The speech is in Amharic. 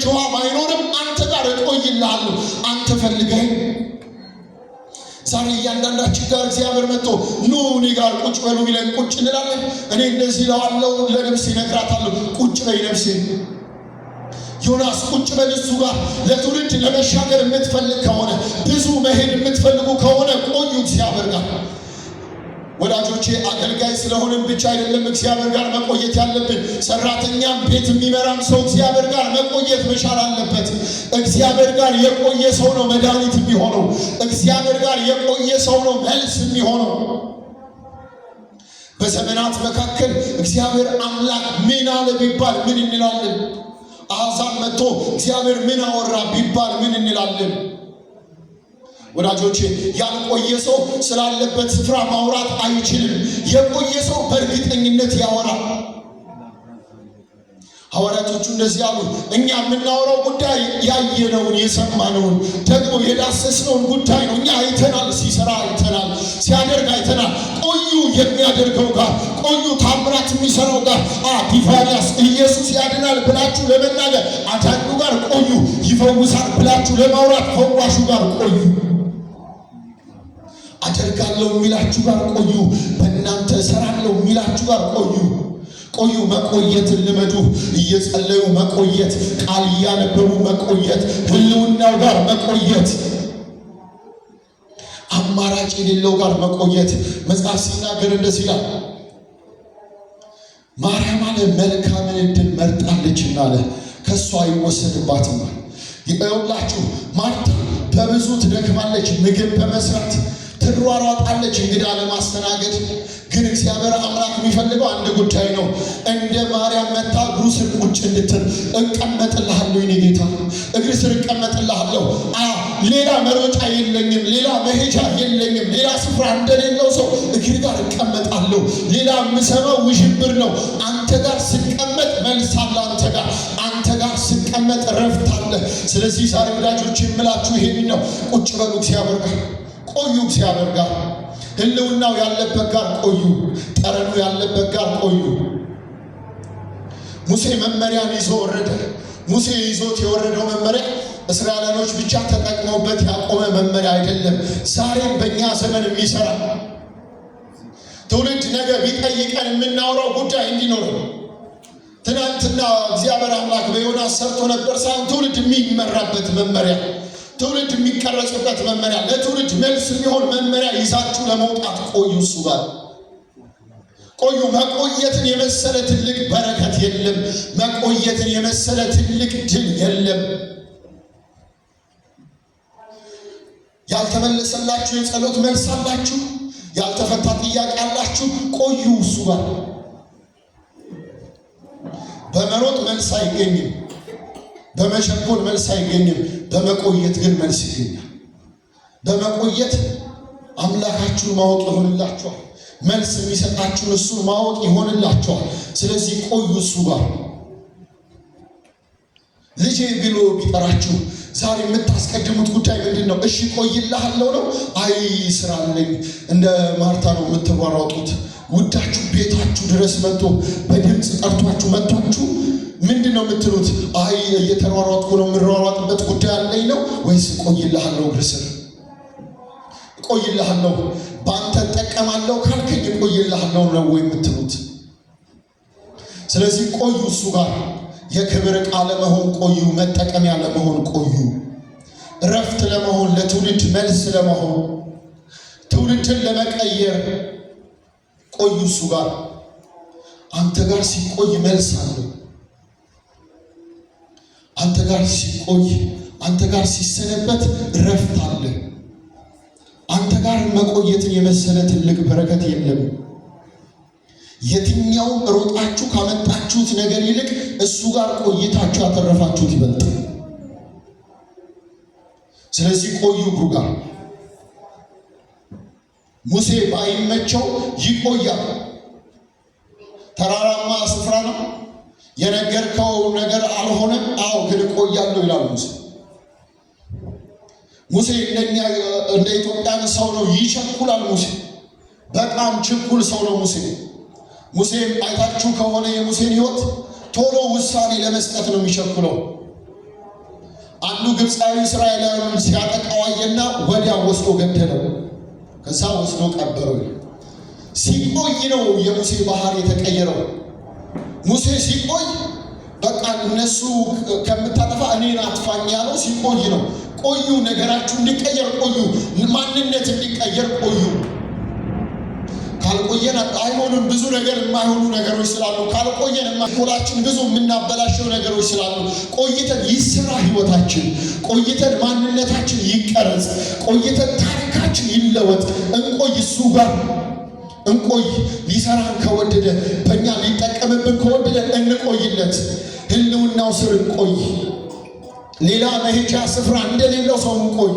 የሚመች ውሃ ባይኖርም አንተ ጋር እቆይልሃለሁ። አንተ ፈልገኝ። ዛሬ እያንዳንዳችን ጋር እግዚአብሔር መጥቶ ኑ እኔ ጋር ቁጭ በሉ ቢለን ቁጭ እንላለን። እኔ እንደዚህ እለዋለሁ፣ ለነፍሴ እነግራታለሁ፣ ቁጭ በይ ነፍሴ። ዮናስ ቁጭ በል እሱ ጋር። ለትውልድ ለመሻገር የምትፈልግ ከሆነ፣ ብዙ መሄድ የምትፈልጉ ከሆነ ቆዩ እግዚአብሔር ጋር። ወዳጆቼ፣ አገልጋይ ስለሆንን ብቻ አይደለም እግዚአብሔር ጋር መቆየት ያለብን። ሰራተኛም ቤት የሚመራም ሰው እግዚአብሔር ጋር መቆየት መቻል አለበት። እግዚአብሔር ጋር የቆየ ሰው ነው መድኃኒት የሚሆነው። እግዚአብሔር ጋር የቆየ ሰው ነው መልስ የሚሆነው። በዘመናት መካከል እግዚአብሔር አምላክ ምን አለ ቢባል ምን እንላለን? አሕዛብ መጥቶ እግዚአብሔር ምን አወራ ቢባል ምን እንላለን? ወዳጆቼ፣ ያልቆየ ሰው ስላለበት ስፍራ ማውራት አይችልም። የቆየ ሰው በእርግጠኝነት ያወራል። ሐዋርያቶቹ እንደዚህ አሉ፣ እኛ የምናወራው ጉዳይ ያየነውን፣ የሰማነውን፣ ደግሞ የዳሰስነውን ጉዳይ ነው። እኛ አይተናል፣ ሲሰራ አይተናል፣ ሲያደርግ አይተናል። ቆዩ የሚያደርገው ጋር ቆዩ፣ ታምራት የሚሰራው ጋር፣ ዲፋንያስ ኢየሱስ ያድናል ብላችሁ ለመናገር አዳኙ ጋር ቆዩ፣ ይፈውሳል ብላችሁ ለማውራት ፈዋሹ ጋር ቆዩ። አደርጋለሁ የሚላችሁ ጋር ቆዩ። በእናንተ እሰራለሁ የሚላችሁ ጋር ቆዩ። ቆዩ። መቆየትን ልመዱ። እየጸለዩ መቆየት፣ ቃል እያነበቡ መቆየት፣ ህልውናው ጋር መቆየት፣ አማራጭ የሌለው ጋር መቆየት። መጽሐፍ ሲናገር እንደዚህ ይላል። ማርያም አለ መልካምን ዕድል መርጣለችና አለ ከእሷ አይወሰድባትም። ይኸውላችሁ ማርታ በብዙ ትደክማለች፣ ምግብ በመስራት ትሯሯጣለች፣ እንግዳ ለማስተናገድ። ግን እግዚአብሔር አምላክ የሚፈልገው አንድ ጉዳይ ነው። እንደ ማርያም መታ እግሩ ስር ቁጭ እንድትል። እቀመጥልሃለሁ የኔ ጌታ፣ እግር ስር እቀመጥልሃለሁ። ሌላ መሮጫ የለኝም፣ ሌላ መሄጃ የለኝም፣ ሌላ ስፍራ እንደሌለው ሰው እግር ጋር እቀመጣለሁ። ሌላ የምሰማው ውዥንብር ነው። አንተ ጋር ስቀመጥ መልስ አለ። አንተ ጋር ስቀመጥ እረፍት አለ። ስለዚህ ዛሬ ወዳጆች የምላችሁ ይሄንን ነው። ቁጭ በሉ እግዚአብሔር ጋር ቆዩ። እግዚአብሔር ጋር፣ ህልውናው ያለበት ጋር ቆዩ። ጠረኑ ያለበት ጋር ቆዩ። ሙሴ መመሪያን ይዞ ወረደ። ሙሴ ይዞት የወረደው መመሪያ እስራኤላኖች ብቻ ተጠቅመውበት ያቆመ መመሪያ አይደለም። ዛሬም በእኛ ዘመን የሚሰራ፣ ትውልድ ነገ ቢጠይቀን የምናወራው ጉዳይ እንዲኖር፣ ትናንትና እግዚአብሔር አምላክ በዮናስ ሰርቶ ነበር ሳይሆን ትውልድ የሚመራበት መመሪያ፣ ትውልድ የሚቀረጽበት መመሪያ፣ ለትውልድ መልስ የሚሆን መመሪያ ይዛችሁ ለመውጣት ቆዩ። እሱ ጋር ቆዩ። መቆየትን የመሰለ ትልቅ በረከት የለም። መቆየትን የመሰለ ትልቅ ድል የለም። ያልተመለሰላችሁ የጸሎት መልስ አላችሁ። ያልተፈታ ጥያቄ አላችሁ። ቆዩ እሱ ጋር። በመሮጥ መልስ አይገኝም። በመቸኮል መልስ አይገኝም። በመቆየት ግን መልስ ይገኛል። በመቆየት አምላካችሁን ማወቅ ይሆንላችኋል። መልስ የሚሰጣችሁን እሱን ማወቅ ይሆንላችኋል። ስለዚህ ቆዩ እሱ ጋር። ልጄ ብሎ ቢጠራችሁ ዛሬ የምታስቀድሙት ጉዳይ ምንድን ነው? እሺ ቆይልሃለሁ ነው? አይ ስራ አለኝ። እንደ ማርታ ነው የምትሯሯጡት? ውዳችሁ ቤታችሁ ድረስ መጥቶ በድምፅ ጠርቷችሁ መጥቷችሁ ምንድን ነው የምትሉት? አይ እየተሯሯጥኩ ነው፣ የምሯሯጥበት ጉዳይ አለኝ ነው ወይስ እቆይልሃለሁ፣ እግር ስር እቆይልሃለሁ፣ በአንተ እጠቀማለሁ ካልከኝ እቆይልሃለሁ ነው ወይ የምትሉት? ስለዚህ ቆዩ እሱ ጋር። የክብር ዕቃ ለመሆን ቆዩ። መጠቀሚያ ለመሆን ቆዩ። እረፍት ለመሆን፣ ለትውልድ መልስ ለመሆን፣ ትውልድን ለመቀየር ቆዩ እሱ ጋር። አንተ ጋር ሲቆይ መልስ አለው። አንተ ጋር ሲቆይ፣ አንተ ጋር ሲሰነበት እረፍት አለ። አንተ ጋር መቆየትን የመሰለ ትልቅ በረከት የለም። የትኛውም ሮጣችሁ ካመጣችሁት ነገር ይልቅ እሱ ጋር ቆይታችሁ ያተረፋችሁት ይበልጣል። ስለዚህ ቆዩ እግሩ ጋር። ሙሴ ባይመቸው ይቆያል። ተራራማ ስፍራ ነው። የነገርከው ነገር አልሆነም። አዎ ግን እቆያለሁ ይላል ሙሴ። ሙሴ እንደኛ እንደ ኢትዮጵያን ሰው ነው፣ ይቸኩላል። ሙሴ በጣም ችኩል ሰው ነው ሙሴ። ሙሴም አይታችሁ ከሆነ የሙሴን ሕይወት ቶሎ ውሳኔ ለመስጠት ነው የሚቸኩለው። አንዱ ግብፃዊ እስራኤላዊውን ሲያጠቃው አየና ወዲያው ወስዶ ገደለው። ከዛ ወስዶ ቀበረው። ሲቆይ ነው የሙሴ ባህሪ የተቀየረው። ሙሴ ሲቆይ በቃ እነሱ ከምታጠፋ እኔን አጥፋኝ ያለው ሲቆይ ነው። ቆዩ፣ ነገራችሁ እንዲቀየር ቆዩ፣ ማንነት እንዲቀየር ቆዩ። ካልቆየን አይሆንም። ብዙ ነገር የማይሆኑ ነገሮች ስላሉ ካልቆየን ሁላችን ብዙ የምናበላሸው ነገሮች ስላሉ ቆይተን ይሰራ ህይወታችን፣ ቆይተን ማንነታችን ይቀረጽ፣ ቆይተን ታሪካችን ይለወጥ። እንቆይ፣ እሱ ጋር እንቆይ። ሊሰራን ከወደደ፣ በእኛ ሊጠቀምብን ከወደደ እንቆይለት። ህልውናው ስር እንቆይ። ሌላ መሄጃ ስፍራ እንደሌለው ሰው እንቆይ።